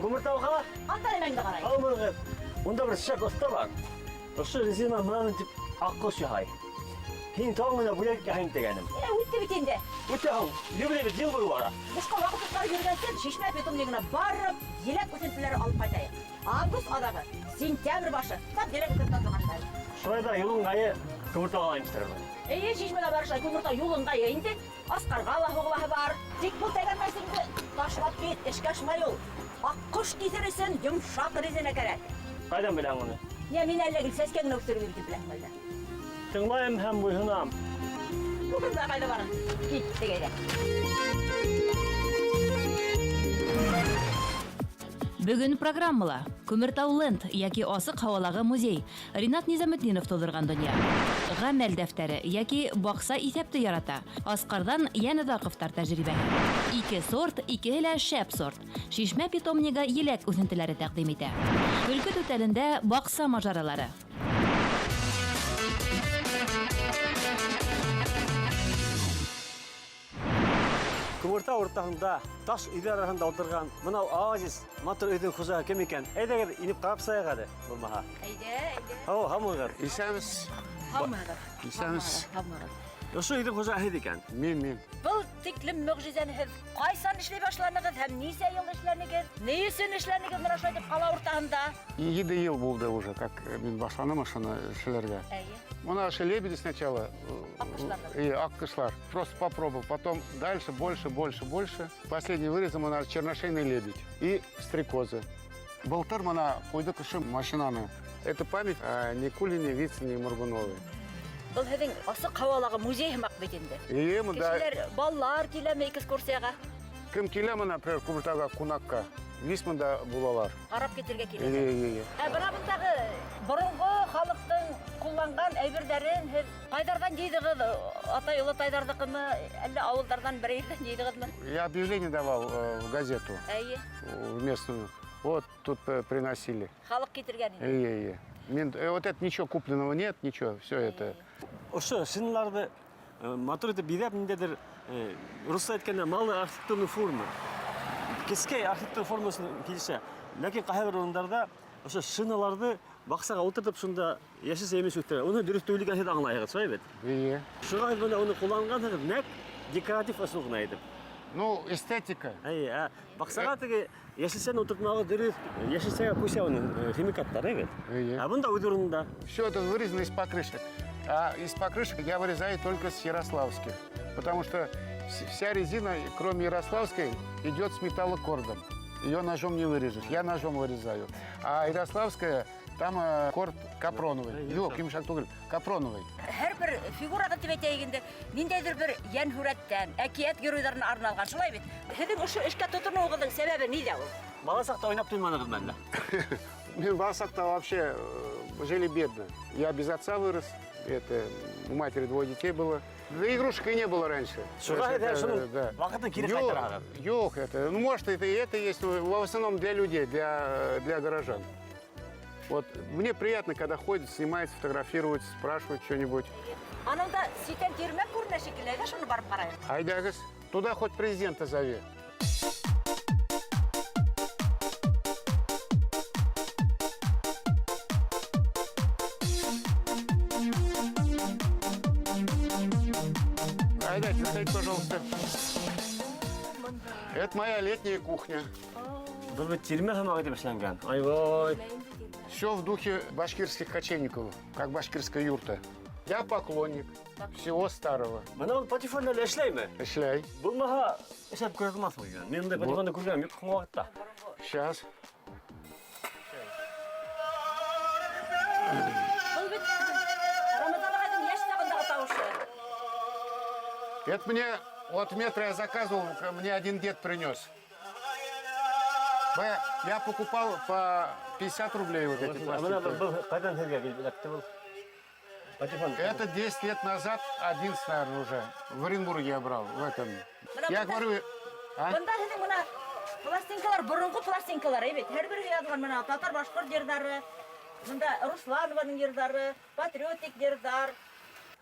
Күмертауға. Ата нәмәңде ҡарай. Һаумыһығыҙ. Унда бер шәп оҫта бар. Ошо резина менән тип аҡҡош яһай. Һин тауың менән бүләк яһайым тигәнем. Ә, үтте бит инде. Үтә һуң, юбилей бит йыл буйы бара. Бушҡа ваҡыт үткәреп йөрөгәнсе, Шишмә питомнигына барып, еләк үҫентеләре алып ҡайтайыҡ. Август аҙағы, сентябрь башы. Тап еләк үҫентеләре торған. Шулай ҙа юл ыңғайы Күмертауға алайым бер. Эйе, Шишмәгә барышлай Күмертау юл ыңғайы инде. Асҡарға ла һуғылаһы бар. Тик был тәгәрмәсеңде ташлап кит, эшкә ашмай ул. Аҡҡош киҫер өсөн йомшаҡ резина кәрәк. Ҡайҙан беләң уны? Йә, мин әллә гел сәскә генә үҫтереп йөрөй тип беләһеңме әллә? Тыңлайым һәм буйһонам. Бөгөн дә ҡайҙа бара? Киттек әйҙә. Бөгөн программала Күмертау Ленд йәки асыҡ һауалағы музей Ринат Низаметдинов тыуҙырған донъя. Ғәмәл дәфтәре йәки баҡса иҫәпте ярата. Асҡарҙан Йәнөҙаҡовтар тәжрибәһе. Ике сорт, икеһе лә шәп сорт. Шишмә питомнигы еләк үҫентеләре тәҡдим итә. Көлкө түтәлендә баҡса мажаралары. Күмертау уртаһында таш өйҙәр араһында ултырған бынау оазис матур өйҙөң хужаһы кем икән? Әйҙәгеҙ, инеп ҡарап сығайыҡ әле, булмаһа. Әйҙә, әйҙә. Һау, һаумыһығыҙ. Иҫәнмеһеҙ. Һаумыһығыҙ. Иҫәнмеһеҙ. Һаумыһығыҙ. Ошо өйҙөң хужаһы һеҙ икән. Мин, мин. Был тиклем мөғжизәне һеҙ ҡайсан эшләй башланығыҙ һәм нисә йыл эшләнегеҙ? Ни өсөн эшләнегеҙ мына шулай итеп ҡала уртаһында? 7 йыл булды уже, как мин башланым ошоно эшләргә. У нас же лебеди сначала. Аҡҡоштар. И аҡҡоштар. Просто попробовал. Потом дальше, больше, больше, больше. Последний вырезом у нас черношейный лебедь и стрекозы. Былтыр мына ҡуйҙыҡ ошо машинаны. Это память о Никулине, Вицине и Моргуновой. Был һеҙҙең асыҡ һауалағы музей һымаҡ бит инде. И мында Кешеләр, балалар киләме экскурсияға? Кем килә мына, например, Күмертауға ҡунаҡҡа, вис мында булалар. Ҡарап китергә килә. Эйе, эйе. Ә бына бындағы боронғо халыҡтың ҡулланған әйберҙәрен һеҙ ҡайҙарҙан йыйҙығыҙ? Атай, олатайҙарҙыҡымы, әллә ауылдарҙан бер ерҙән йыйҙығыҙмы? Я объявление давал в газету, в местную. Вот тут приносили. Халыҡ килтергән инде. Эйе, эйе. Мин, вот это ничего купленного нет, ничего, все это. Ошо шиналарҙы матур итеп биҙәп, ниндәйҙер, русса әйткәндә, малый архитектурный форма. Кескәй архитектура формасын килешә. Ләкин ҡайһы бер урындарҙа ошо шиналарҙы баҡсаға ултыртып, шунда йәшелсә емеш үҫтерә. Уны дөрөҫ түгел икәнен һеҙ аңлайһығыҙ, шулай бит? Эйе. Шуға һеҙ бына уны ҡулланғанһығыҙ нәҡ декоратив ысул ғына итеп. Ну, эстетика. Эйе, ә баҡсаға теге йәшелсәне ултыртмағы дөрөҫ, йәшелсәгә күсә уның химикаттары бит. Эйе. Ә бында үҙ урынында. Все это вырезано из покрышек. А из покрышек я вырезаю только с ярославских. Потому что вся резина, кроме ярославской, идет с металлокордом. Ее ножом не вырежешь. Я ножом вырезаю. А ярославская, там корд капроновый. Юҡ, йомшаҡ түгел, капроновый. Һәр бер фигурағыҙ тип әйтәйек инде, ниндәйҙер бер йән һүрәттән, әкиәт геройҙарына арналған, шулай бит? Һеҙҙең ошо эшкә тотоноуығыҙҙың сәбәбе ниҙә ул? Бала саҡта уйнап туйманығыҙмы әллә? Мин бала саҡта вообще жили бедно. Я без отца вырос. Это, у матери двое детей было. Да игрушек и не было раньше. Шуға Это, һеҙ шуның да. ваҡытын кире Юҡ, ҡайтараһығыҙ. Юҡ, это, ну, может, это и это есть, но в основном для людей, для горожан. Вот мне приятно, когда ходят, снимают, фотографируют, спрашивают что-нибудь. Ананда ситән тирмә күренә шикелле, әйҙә шуны барып ҡарайыҡ. Әйҙәгеҙ, туда хоть президента зови. Айдайте, заходите, пожалуйста. Это моя летняя кухня. Был бит тирмә һымаҡ итеп эшләнгән. Ай-вай. Все в духе башкирских кочевников, как башкирская юрта. Я поклонник всего старого. Бына ул патефон әле эшләйме? Эшләй. Булмаһа, эшләп күрә алмаҫһың икән. Мин ундай патефонды күргәнем юҡ һуңғы ваҡытта. Сейчас. Был бит Рамазан ағайҙың йәш сағындағы тауышы. Это мне, вот метро я заказывал, мне один дед принес. Я покупал по 50 рублей вот эти Бына пластинки. был ҡайҙан һеҙгә килеп эләкте был? Патефон. Это 10 лет назад, 11, наверное, уже. В Оренбурге я брал, в этом. Бына Я бында- говорю, а? Бында һеҙҙең бына пластинкалар, боронғо пластинкалар, әй бит. Һәр береһе яҙылған бына татар башҡорт йырҙары, бында Русланованың йырҙары, патриотик йырҙар.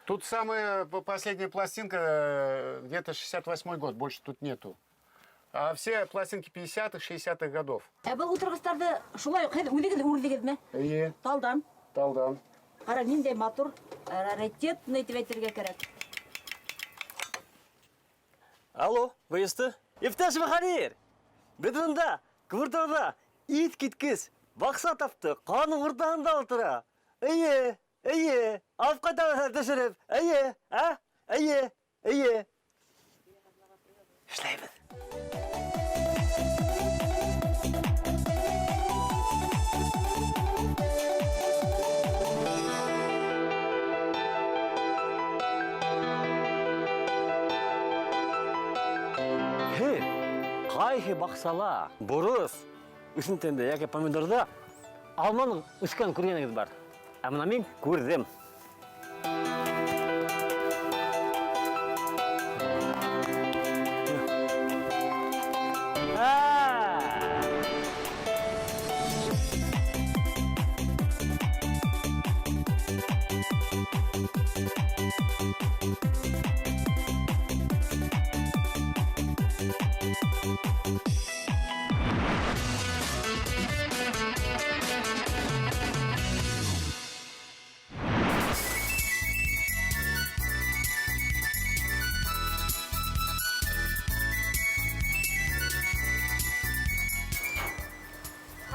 Тут самая последняя пластинка, где-то 68 год, больше тут нету. А все пластинки 50-х, 60-х годов. Ә был ултырғыстарҙы шулай уҡ һеҙ үҙегеҙ үрҙегеҙме? Эйе, Талдан. талдан. Ҡара, ниндәй матур, раритетный тип әйтергә кәрәк. Алло, выезды. Иптәш мөхәррир! Беҙ бында, Күмертауҙа иҫ киткес баҡса таптыҡ. Ҡаланың уртаһында ултыра. Эйе, эйе, алып ҡайтабыҙ төшөрөп. Эйе, ә? Эйе, эйе. Эшләйбеҙ. Һеҙ ҡайһы баҡсала борос үҫентендә йәки помидорҙа алманың үҫкәнен күргәнегеҙ бар? Ә бына мин күрҙем. Ә!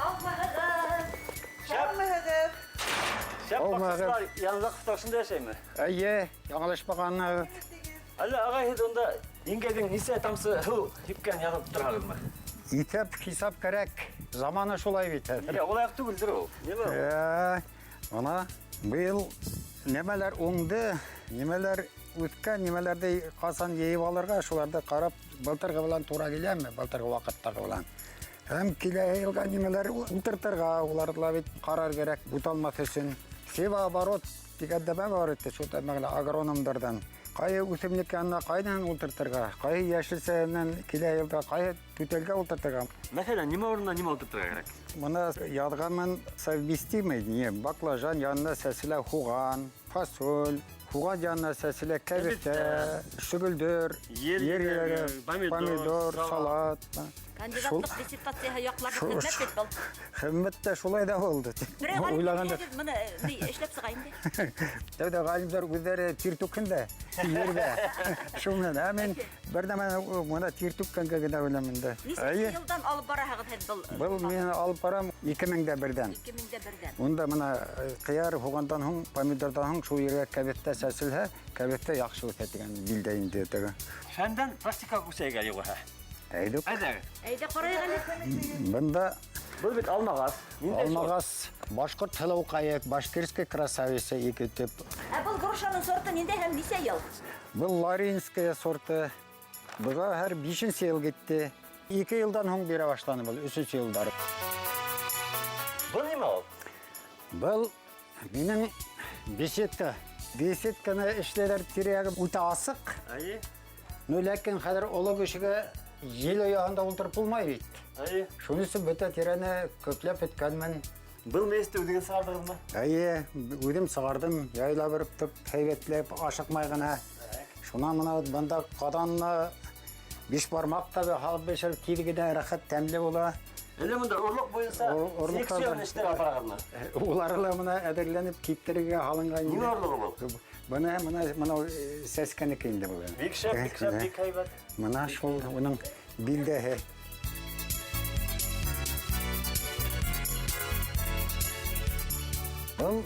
Һаумыһығыҙ! Шәп, шәп Һаумыһығыҙ. баҡсасылар янында ҡыҫташында йәшәйме? Эйе, яңылышмағанһығыҙ. Әллә ағай һеҙ унда еңгәйҙең нисә тамсы һыу һипкән яҙып тораһығыҙмы? Иҫәп хисап кәрәк. Заманы шулай бит хәҙер. Нигә улай уҡ түгелдер ул. Нимә ул? Бына быйыл нәмәләр уңды, нимәләр үҫкән, нимәләрҙе ҡасан йыйып алырға, шуларҙы ҡарап, былтырғы белән тура киләме, былтырғы ваҡыттағы белән. Һәм киләһе йылға нимәләр ултыртырға, уларҙы ла бит ҡарар кәрәк, буталмаҫ өсөн. Севооборот тигән нәмә бар ине, шул мәғлә агрономдарҙан. Ҡайһы үҫемлек янына ҡайҙан ултыртырға, ҡайһы йәшелсәнән килә йылда ҡайһы түтәлгә ултыртырға. Мәҫәлән, нимә урынына нимә ултыртырға кәрәк? Бына яҙғанмын совместимый, не, баклажан янына сәселә һуған, фасоль, һуған янына сәселә кәбеҫтә, шөгөлдөр, Ер ер еләге, еләге, помидор, помидор, салат. салат. Кандидатлыҡ диссертацияһы яҡлап хеҙмәт бит был. Хеҙмәт тә шулай ҙа булды. Берәй ғалим Уйлағанда килһәгеҙ, быны ни, эшләп сыға инде. тәүҙә ғалимдар үҙҙәре тир түкһен дә ерҙә. Шул менән, ә мин бер нәмәне бына тир түккәнгә генә беләм инде. Нисәнсе Эйе, йылдан алып бараһығыҙ һеҙ был? был мин алып барам 2001-дән. 2001-дән. Унда бына ҡыяр һуғандан һуң, помидорҙан һуң шул ергә кәбеҫтә сәселһә, кәбеҫтә яҡшы үҫә тигән билдә инде теге. Фәндән практикаға күсәйек әле юғиһә. Әйҙүк. Әйҙәгеҙ. Әйҙә ҡарайыҡ әле. Бында Был бит алмағас. Ниндәй сорт? алмағас башҡорт һылыуҡайы, башкирская красавица ике төп. Ә был грушаның сорты ниндәй һәм нисә йыл? Был ларинская сорты. Быға һәр бишенсе йыл китте. 2 йылдан һуң бирә башланы был, өсөнсө йылдар. Был нимә ул? Был минең беседка. Беседканы эшләләр тирә-яғы үтә асыҡ. Әйе, Ну, ләкин хәҙер оло кешегә ел ояһында ултырып булмай бит. әйе. Шуның өсөн бөтә тирәне көпләп бөткәнмен. Был мейесте үҙегеҙ сығарҙығыҙмы? Әйе, үҙем сығарҙым, яйлап өрөп, һәйбәтләп, ашыҡмай ғына. Шунан бына бында ҡаҙанына биш бармаҡ та һалып бешереп, тиҙ генә рәхәт тәмле була. Әллә бында орлоҡ буйынса Орлоҡтар селекцион бар. эштәр алып барағыҙмы? Улары ла бына әҙерләнеп киптерергә һалынған. Нимә орлоғо был? Бына бына бына сәскәнеке инде был. Бик шәп, бик шәп, бик һәйбәт. Бына шул уның билдәһе. Был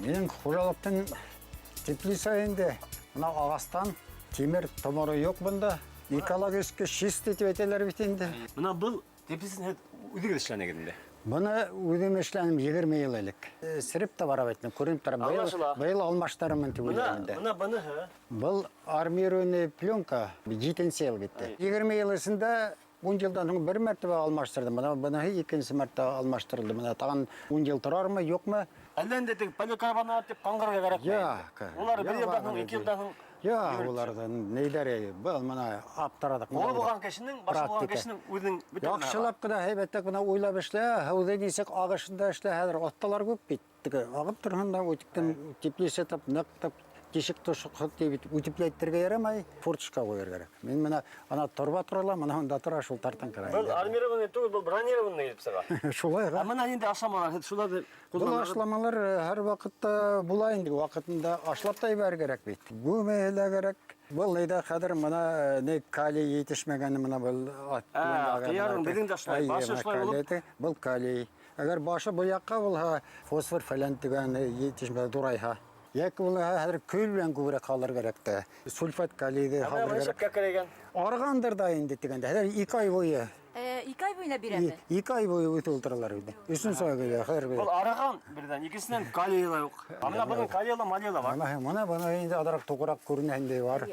минең хужалыҡтың теплица инде. Бына ағастан тимер томоро юҡ бында. Экологически чистый тип әйтәләр бит инде. Бына был теплицаны һеҙ үҙегеҙ эшләнегеҙ инде. Быны үҙем эшләнем 20 йыл элек. Сереп тә бара бит, күренеп тора. Быйыл, Аңлашыла. быйыл алмаштырырмын тип Бына, уйлайым инде. бына быныһы. Был армированный пленка 7 йыл китте. 20 йыл эсендә 10 йылдан һуң бер мәртәбә алмаштырҙым. Бына быныһы икенсе мәртәбә алмаштырылды. Бына тағын 10 йыл торармы, юҡмы? Әллә инде теге поликарбонат тип ҡаңғырырға кәрәкмәй. Юҡ. Улар бер Юҡ, йылдан һуң, бар, ике йылдан һуң Юҡ, уларҙың нейҙәре, был бына аптырадыҡ. Ҡулы булған кешенең, башы булған Практика. кешенең үҙенең бөтә Яҡшылап ҡына, һәйбәтләп кенә уйлап эшлә, һыуҙы нисек ағышында эшлә, хәҙер оҫталар күп бит. Теге ағып торһон да, үтектән теплица тап, ныҡ тап, Тишек тошоҡһоҙ тип үтепләйтергә ярамай, форточка ҡуйыр кәрәк. Мин менә ана торба тора ла, мына унда тора, шул тартыңҡырай. Был армированный түгел, был бронированный килеп сыға. Шулай. Ә мына инде ашламалар, һеҙ шуларҙы Был ҡулланаһығыҙ? ашламалар һәр ваҡытта була инде, ваҡытында ашлап та ебәрер кәрәк бит. Бүмәһе лә кәрәк. Был нейҙә хәҙер мына не калий етешмәгәне мына был ат. Ҡыярың беҙҙең дә шулай, башы шулай булып. Был калий. Әгәр башы был яҡҡа булһа, фосфор фәлән тигән етешмәй дурайһа. Йәки булһа хәҙер көл белән күберәк һалыр кәрәк тә. Сульфат калийҙы Ә мына һалыр бына кәрәк. шәп кәкерәйгән. Арығандыр да инде тигәндә. Хәҙер 2 ай буйы. 2 ай буйына бирәме? 2 ай буйы үтеп ултыралар инде. Өсөнсө ай килә, хәҙер. Был арыған берҙән, икенсенән калийы ла юҡ. Ә мына бының калийы ла, малийы ла бар. Мына мына бына инде аҙыраҡ туғыраҡ күренә инде бар.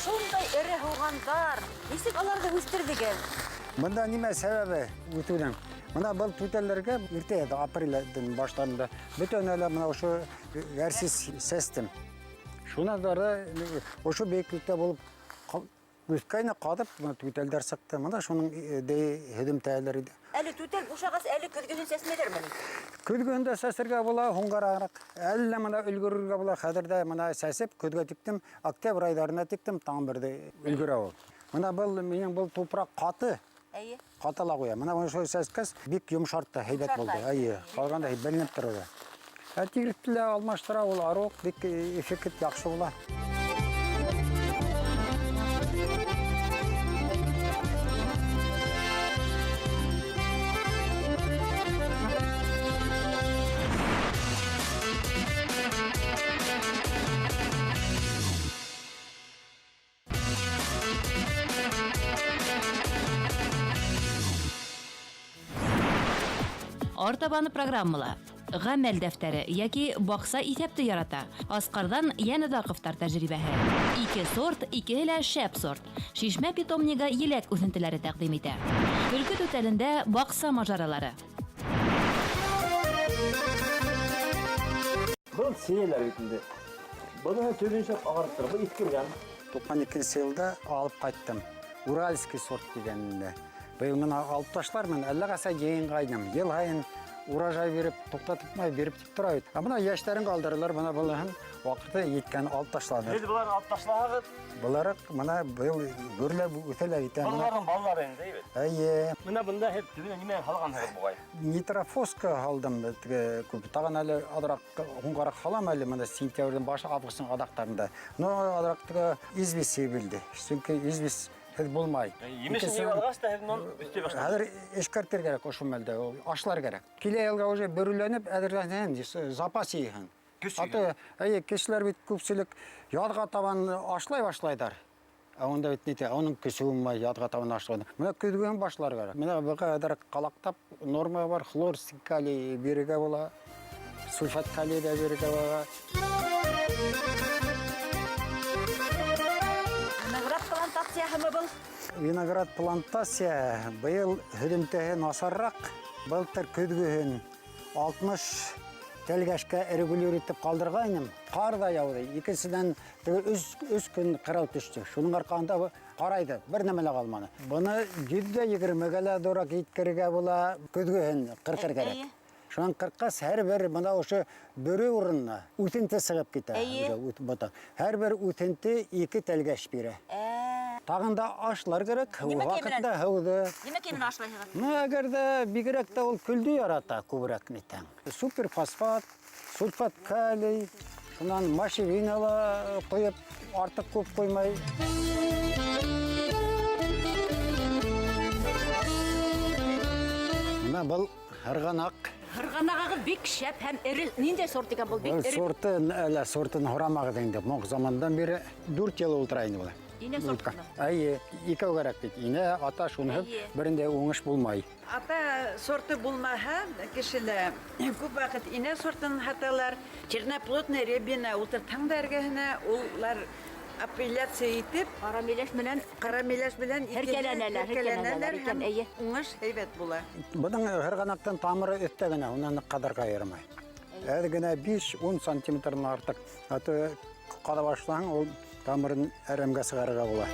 Шундай эре һуғандар. Нисек аларҙы үҫтерҙегеҙ? Бында нимә сәбәбе үтеүҙең? Мына был түтәлләргә иртә еді, апрелдең баштарында. Бөтөн әле мына ошо гәрсез сәстем. Шунан ары ошо бейеклектә булып үҫкәйне ҡаҙып, мына түтәлдәр сыҡты. Мына шуның дей һөҙөмтәләр иде. Әле түтәл бушағас, әле көҙгөһөн сәсмәйҙәрме ни? Көҙгөһөн дә сәсергә була, һуңғарағыраҡ. Әллә мына өлгөрөргә була. Хәҙер ҙә мына сәсеп, көҙгә тиктем, октябрь айҙарына тиктем, тағын берҙе өлгөрә ул. Мына был минең был тупраҡ ҡаты. Әйе. Ҡатыла ҡуя. Мына бына шул сәскәс бик йомшартты, һәйбәт булды. Йомшарта. Әйе, ҡалғанда беленеп тора. Ә тиректе лә алмаштыра ул арыуыҡ, бик эффект яҡшы була. Артабаны программала. Ғәмәл дәфтәре йәки баҡса иҫәпте ярата. Асҡарҙан Йәнөҙаҡовтар тәжрибәһе. 2 сорт, икеһе лә шәп сорт. Шишмә питомнигы еләк үҫентеләре тәҡдим итә. Көлкө түтәлендә баҡса мажаралары. Был сейәләр бит инде. Быныһы төбөнсә ағарып тора. Был иҫкергән. Туҡһан икенсе йылда алып ҡайттым. Уральский сорт тигәнендә. Быйыл мына алып ташлармын, әллә ҡасан йыйынғайным. Йыл һайын урожай биреп, туҡтатмай биреп тип тора бит. Ә бына йәштәрен ҡалдыралар, бына быларын ваҡыты еткән алып ташланы. Һеҙ быларны алып ташлаһағыҙ, Былары мына быйыл гөрләп үҫәләр бит. Мына Быларҙың балалары инде, әйбәт. Әйе. Мына бында һеҙ төбөнә нимә һалғанһығыҙ буғай? Нитрофоска һалдым теге күп. Тағын әле аҙыраҡ һуңғараҡ һалам әле мына сентябрҙең башы августтың аҙаҡтарында. Но аҙыраҡ теге известь һибелде. Сөнки известь һеҙ булмай. Емешен Икенсе йыйып алғас та һеҙ унан өҫтәй башлайһығыҙ. Хәҙер эшкәртер кәрәк ошо мәлдә, ул ашлар кәрәк. Килә йылға уже бөрөләнеп әҙерләнһен, запас йыйһын. Көс Аты, әйе, кешеләр бит күпселек яҙға табан ашлай башлайҙар. Ә унда бит нитә, уның көсө булмай яҙға табан ашлай. Мына көҙгөһөн башлар кәрәк. Мына быға әҙер ҡалаҡтап норма бар, хлор калий бирергә була, сульфат калий ҙа бирергә була. Виноград плантацияһымы был? Виноград плантация быйыл һөҙөмтәһе насарыраҡ. Былтыр көҙгөһөн 60 тәлгәшкә регулир итеп ҡалдырғайным. Ҡар ҙа яуҙы. Икенсенән, теге өс көн ҡырау төштө. Шуның арҡаһында ҡарайҙы, бер нәмә лә ҡалманы. Быны йөҙ ҙә егермегә лә ҙурыраҡ еткерергә була, көҙгөһөн ҡырҡыр кәрәк. Шунан ҡырҡҡас, һәр бер бына ошо бөрө урынына үҫенте сығып китә. Эйе. Уже ботаҡ. Һәр бер үҫенте 2 тәлгәш бирә. Тағын да ашлар кәрәк, Нимә ваҡытында кәйменән? һыуҙы. Нимә кәйменән ашлайһығыҙ? Ну, әгәр ҙә бигерәк тә ул көлдө ярата күберәк нитәң. Суперфосфат, сульфат калий, шунан мочевина ла ҡойоп, артыҡ күп ҡуймай. Мына был һырғанаҡ. Һырғанағығыҙ бик шәп һәм эре. Ниндәй сорт икән был? Бик Был эре. сорты, әле сортын һорамағыҙ инде. Моҡ замандан бире 4 йыл ултыра инде был. Инә сортымы? Әйе, икәү кәрәк бит. Инә, ата шуныһы Әйе. берендә уңыш булмай. Ата сорты булмаһа, кешелә күп ваҡыт инә сортын һаталар. Черноплодный рябина ултыртһаң да эргәһенә, улар апелляция итеп, Ҡара миләш менән ҡара миләш белән икеһе Һеркәләнәләр, һеркәләнәләр һеркәләнәләр икән, һәм әйе. уңыш һәйбәт була. Бының һырғанаҡтың тамыры өҫтә генә, унан ҡаҙырға ярамай. Әҙ генә биш-ун сантиметрҙан артыҡ. Аты ҡаҙа башлаһаң, ул тамырын әрәмгә сығарырға була.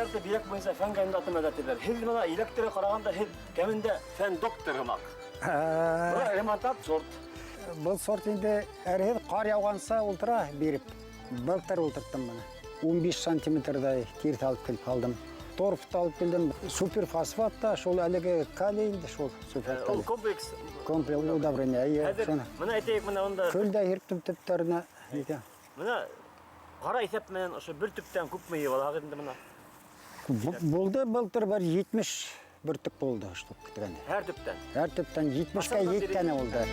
Еләкте еләк буйынса фән кандидаты мәҙәт тиҙәр. Һеҙ бына еләктәргә ҡарағанда һеҙ кәмендә фән докторы һымаҡ. Бына ремонтант сорт. Был сорт инде әрһеҙ ҡар яуғанса ултыра биреп. Былтыр ултырттым быны. 15 сантиметрҙай тирҫ алып килеп һалдым. Торф та алып килдем. Суперфосфат та шул әлеге калий инде шул супер Ул калий. комплекс. Комплекс удобрение. Эйе, Хәҙер шуны. бына әйтәйек, бына унда Көл дә һирптем төптәренә. Икән. Бына ҡара иҫәп менән ошо бер төптән күпме йыйып алаһығыҙ инде бына? Булды былтыр бер 70 бөртөк булды штук көтгәндә. Һәр төптән. Һәр төптән 70-кә еткәне булды.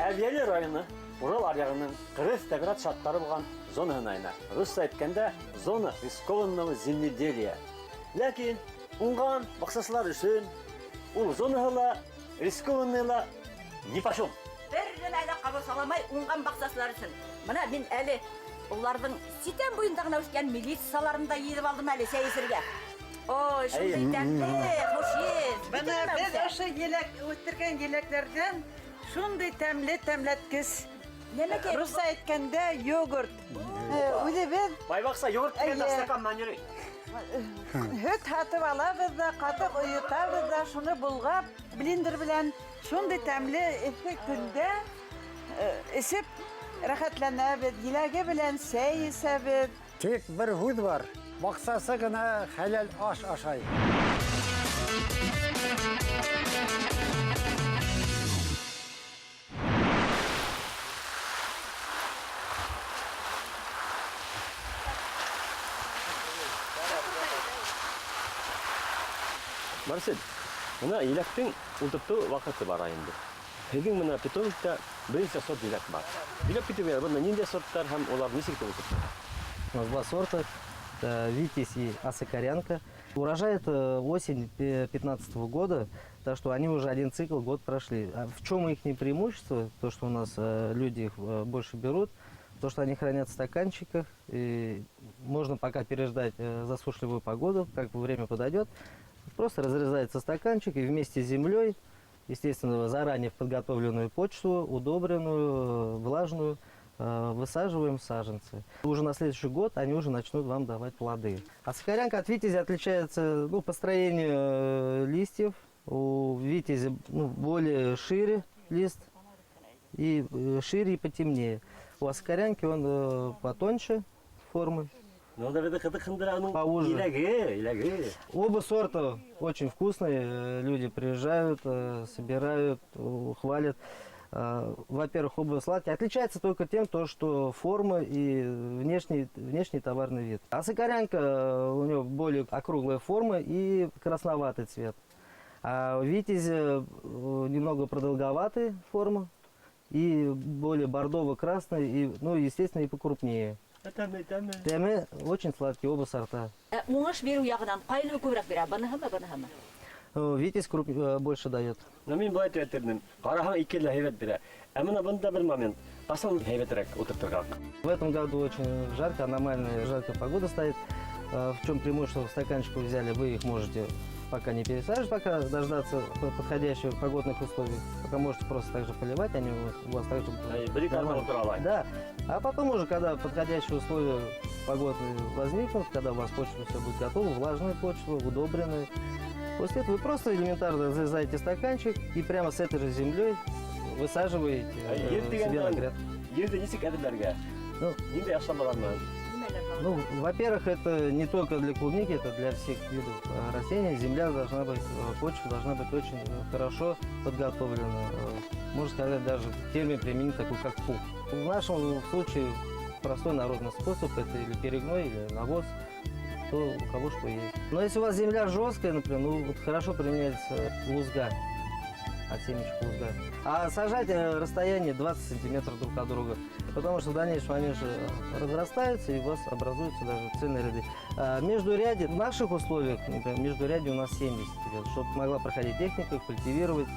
Әбйәлил районы Урал аръяғының ҡырыҫ тәбиғәт шарттары булған зонаһына инә. Русса әйткәндә, зона рискованного земледелия. Ләкин уңған баҡсасылар өсөн ул зонаһы ла, рискованный ла нипочем. Бер генә лә ҡамасауламай уңған баҡсасылар өсөн. Бына мин әле уларҙың ситән буйында ғына үҫкән милицияларын да йыйып алдым әле сәй эсергә. Ой, шундай тәмле, хуш еҫ. Бына Бөтөнләй беҙ үҫә. ошо еләк үҫтергән еләктәрҙән шундай тәмле тәмләткес. Нәмәкәй? Русса әйткәндә йогурт. Үҙебеҙ Бай баҡса йогурт тигән Эйе. стакан менән йөрөй. Һөт һатып алабыҙ ҙа, ҡатыҡ ойотабыҙ ҙа, шуны болғап, блендер белән шундай тәмле эҫе көндә эсеп рәхәтләнәбеҙ, еләге белән сәй эсәбеҙ. Тик бер һүҙ бар. Баҡсасы ғына хәләл аш ашай. Марсель, бына еләктең ултыртыу ваҡыты бара инде. Һеҙҙең бына питомникта бер нисә сорт еләк бар. Һөйләп китегеҙ, бында ниндәй сорттар һәм улар нисек итеп ултыртыла? У нас два сорта, это Витязь и Осокорянка. Урожай это осень пятнадцатого года, так что они уже один цикл, год прошли. А в чем их преимущество? То, что у нас люди их больше берут, то, что они хранят в стаканчиках, и можно пока переждать засушливую погоду, как время подойдет. Просто разрезается стаканчик и вместе с землей, естественно, заранее в подготовленную почву, удобренную, влажную, высаживаем саженцы. Уже на следующий год они уже начнут вам давать плоды. Осокорянка от Витязя отличается по строению листьев. У Витязя более шире лист, и шире и потемнее. У осокорянки он потоньше формы. Ну, да, это когда хандра, ну, Поуже. Иләге, иләге. Оба сорта очень вкусные, люди приезжают, собирают, хвалят. Во-первых, оба сладкие. Отличается только тем, что форма и внешний товарный вид. Осокорянка у него более округлая форма и красноватый цвет. А у Витязя немного продолговатая форма и более бордово-красный, и, естественно, и покрупнее. Тәме, тәме. Тәме очень сладкие оба сорта. Уңыш биреү яғынан ҡайһы күберәк бирә? Быныһымы, быныһымы? Витязь больше дает. Но мин былай тип әйтермен. Ҡараһаң, ике лә һәйбәт бирә. Ә мына бында бер момент. Ҡасан һәйбәтерәк ултыртырға? В этом году очень жарко, аномальная жаркая погода стоит. В чем преимущество стаканчиков взяли, вы их можете пока не пересаживать, пока дождаться подходящих погодных условий. Пока можете просто так же поливать, они у вас также будут Ай, бери нормально. карман утра, Да. А потом уже, когда подходящие условия погодные возникнут, когда у вас почва все будет готова, влажная почва, удобренная, после этого вы просто элементарно разрезаете стаканчик и прямо с этой же землей высаживаете, Ай, ер себе на дигәндән грядку. Ерҙе нисек әҙерләргә? Ниндәй ашламалар менән? Во-первых, это не только для клубники, это для всех видов растений. Земля должна быть, почва должна быть очень хорошо подготовлена. Можно сказать, даже термин применить такой, как пух. В нашем случае простой народный способ – это или перегной, или навоз, то у кого что есть. Но если у вас земля жесткая, например, хорошо применяется лузга, от семечек лузга. А сажать расстояние 20 сантиметров друг от друга, потому что в дальнейшем они же разрастаются и у вас образуются даже цельные ряды. А междуряди, в наших условиях, например, междуряди у нас 70 идет, чтобы могла проходить техника, культивировать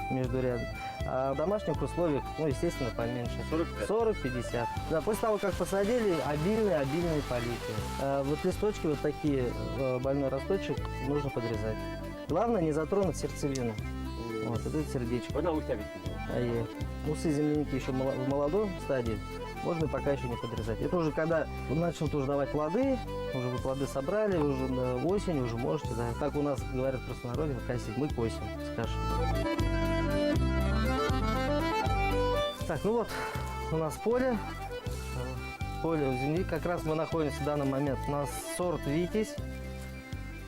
междуряд. А в домашних условиях, естественно, поменьше. 45. 40-50. Да, после того, как посадили, обильные политие. А вот листочки, вот такие, больной росточек, нужно подрезать. Главное не затронуть сердцевину. Вот, это сердечко. Бына үҫә бит. Ай, усы земляники еще в молодом стадии. Можно пока еще не подрезать. Это уже когда начнут уже давать плоды, уже вы плоды собрали, уже на осень уже можете, да. Так у нас говорят в простонародье, косить. Мы косим, скажем. Так, ну вот у нас поле. Поле земли. Как раз мы находимся в данный момент на сорт «Витязь».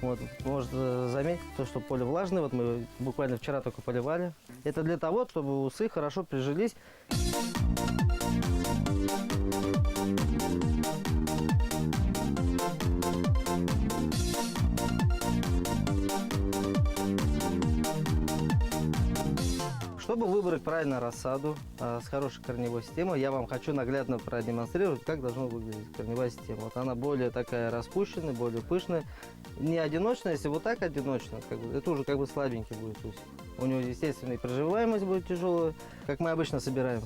Вот, можно заметить, то, что поле влажное. Вот мы буквально вчера только поливали. Это для того, чтобы усы хорошо прижились. Чтобы выбрать правильно рассаду с хорошей корневой системой, я вам хочу наглядно продемонстрировать, как должна выглядеть корневая система. Вот она более такая распущенная, более пышная. Не одиночная, если вот так одиночно, как бы, это уже как бы слабенький будет усик. У него, естественно, и проживаемость будет тяжелая. Как мы обычно собираем,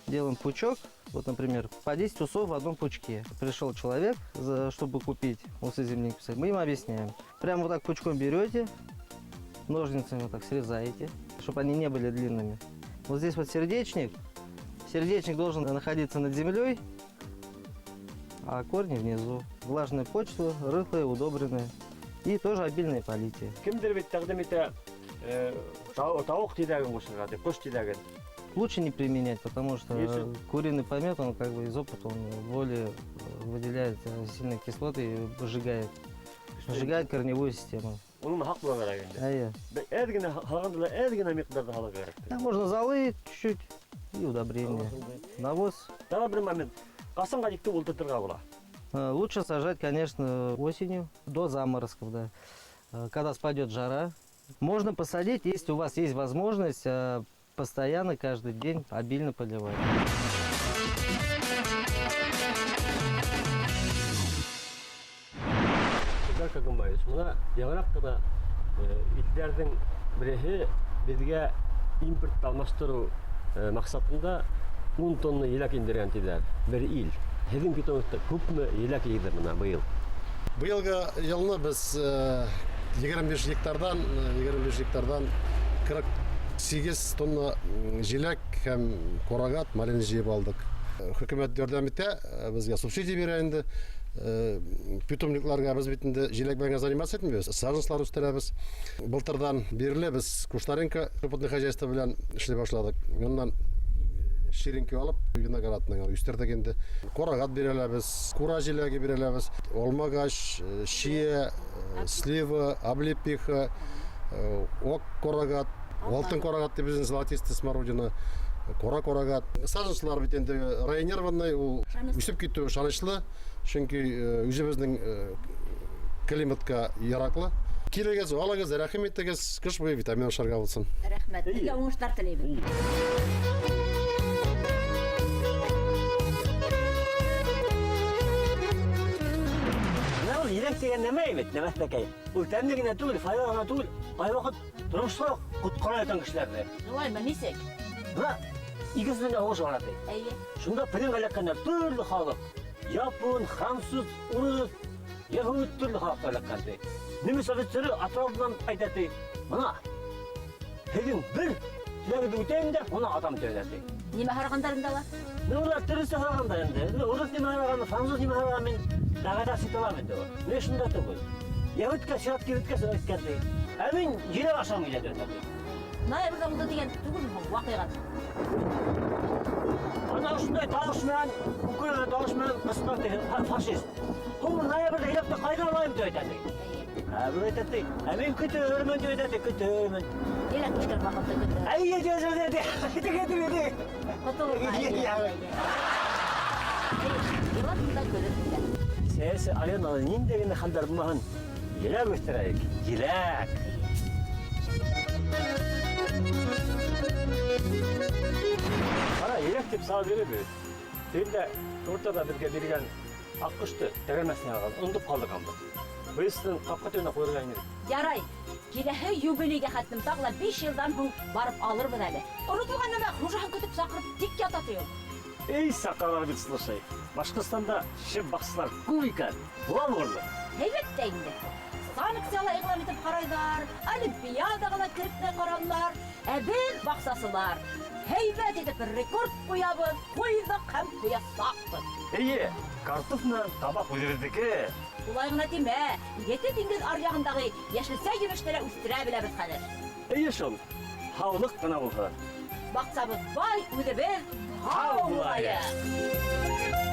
делаем пучок, вот, например, по 10 усов в одном пучке. Пришел человек, чтобы купить усы земляники, мы им объясняем. Прямо вот так пучком берете, ножницами вот так срезаете, чтобы они не были длинными. Вот здесь вот сердечник. Сердечник должен находиться над землей, а корни внизу. Влажная почва, рыхлая, удобренная. И тоже обильное политие. Кемдер бит тәҡдим итә, тауыҡ тиҙәген ҡушырға тип, ҡош тиҙәген. Лучше не применять, потому что Если куриный помет, он как бы из опыта, он более выделяет сильные кислоты и сжигает. Что Сжигает корневую систему. Уның хаҡ була кәрәк инде. Әйе. Әҙ генә һалғанда ла әҙ генә миҡдарҙа һалырға кәрәк. Да, можно золы чуть-чуть и удобрение. Навоз. Тағы бер момент. Ҡасанға тиклем ултыртырға була? Лучше сажать, конечно, осенью, до заморозков, да. Когда спадет жара. Можно посадить, если у вас есть возможность, постоянно, каждый день обильно поливать. Илдар Кагымбаевич, мына яңыраҡ ҡына илдәрҙең береһе беҙгә импорт алмаштырыу маҡсатында 10 тонна еләк индергән тиҙәр. Бер ил. Һеҙҙең питомникта күпме еләк йыйҙы мына быйыл? Быйылғы йылны беҙ егерме биш гектарҙан 48 тонна еләк һәм ҡарағат, малина йыйып алдыҡ. Хөкүмәт ярҙам итә, беҙгә субсидия бирә инде. Питомникларга беҙ бит инде еләк белән заниматься итмәйбеҙ, саженцалар үҫтерәбеҙ. Былтырҙан бирле беҙ Кушнаренко опытный хозяйство белән эшләй башланыҡ. Унан ширинке алып, виноградный үҫтерҙек инде. Ҡарағат бирәләбеҙ, кура еләге бирәләбеҙ, алмағас, шие, слива, облепиха, ок ҡарағат, алтын ҡарағат тип беҙҙең золотистый смородина, ҡара ҡарағат. Саженцалар бит инде районированный, ул үҫеп китеүе ышаныслы, сөнки үҙебеҙҙең климатҡа яраҡлы. Килегеҙ, алығыҙ, рәхим итегеҙ, ҡыш буйы витамин ашарға булсын. Рәхмәт. Һеҙгә уңыштар теләйбеҙ. Бына ул еләк тигән нәмә бит, нәмәҫтәкәй. Ул тәмле генә түгел, файҙалы ғына түгел, ҡайваҡыт тормошта ҡотҡара икән кешеләрҙе. Шулаймы, нисек? Бына икенсе донъя һуғышы бара ти. Эйе. Шунда пленға эләккәндәр төрлө халыҡ. Япон, француз, урыҫ, йәһүд төрлө халыҡтар эләккән ти. Немец офицеры Атырауҙан әйтә ти. Бына һеҙҙең бер теләгегеҙҙе үтәйем дә, уны атам тип әйтә ти. Нимә һорағандар инде улар? Ну, улар төрлөсә һорағандар инде. Ну, урыҫ нимә һораған, француз нимә һораған, мин догадаться итә алам инде ул. Мин шунда түгел. Йәһүдкә сират килеп бөткәс, әйткән ти. Ә мин еләк ашам килә тип әйтә ти. Ноябрҙә булды тигән түгелме һуң ваҡиға? Ана ошондай тауыш менән, үкерегән тауыш менән ҡысҡырҙы ти, фашист. Һуң ноябрҙә еләкте ҡайҙан алайым тип әйтә ти. Ә был әйтә ти, ә мин көтөрмөн тип әйтә ти, көтөрмөн. Еләк пешкән ваҡытты көтөр. Әйе, тип әйтә ти. Теге, теге, теге. Ҡотолорға, әйе, әйе, әйе. Йылан да көлөр инде. Сәйәси аренала ниндәй генә хәлдәр булмаһын, еләк үҫтерәйек, еләк. Ҡара, еләк тип сабып йөрөйбөҙ. Тегендә уртала беҙгә биргән аҡҡошто тәгәрмәсенә алған, онотоп ҡалдырғанбыҙ. Быйысын ҡапҡа төбөнә ҡуйырға инек. Ярай, киләһе юбилейгә хәтлем тағы ла 5 йылдан һуң барып алырбыҙ әле. Онотолған нәмә, хужаһын көтөп саҡырып тик ята ти ул. Эй, саҡалар бит, слушай. Башҡортостанда шәп баҡсалар күп икән. Буламы урлы? Һәйбәт тә инде. Санкциялар иғлан итеп ҡарайҙар, олимпиадаға ла керетмәй ҡаралар. Ә беҙ баҡсасылар. Һәйбәт итеп рекорд ҡуябыҙ, ҡуйҙыҡ һәм ҡуясаҡбыҙ. Эйе, картуф менән табаҡ үҙебеҙҙеке. Улай ғына тимә, ете диңгеҙ аръяғындағы йәшелсә емеште лә үҫтерә беләбеҙ хәҙер. Эйе шул, һаулыҡ ҡына булһын. Баҡсабыҙ бай, үҙебеҙ һау булайыҡ.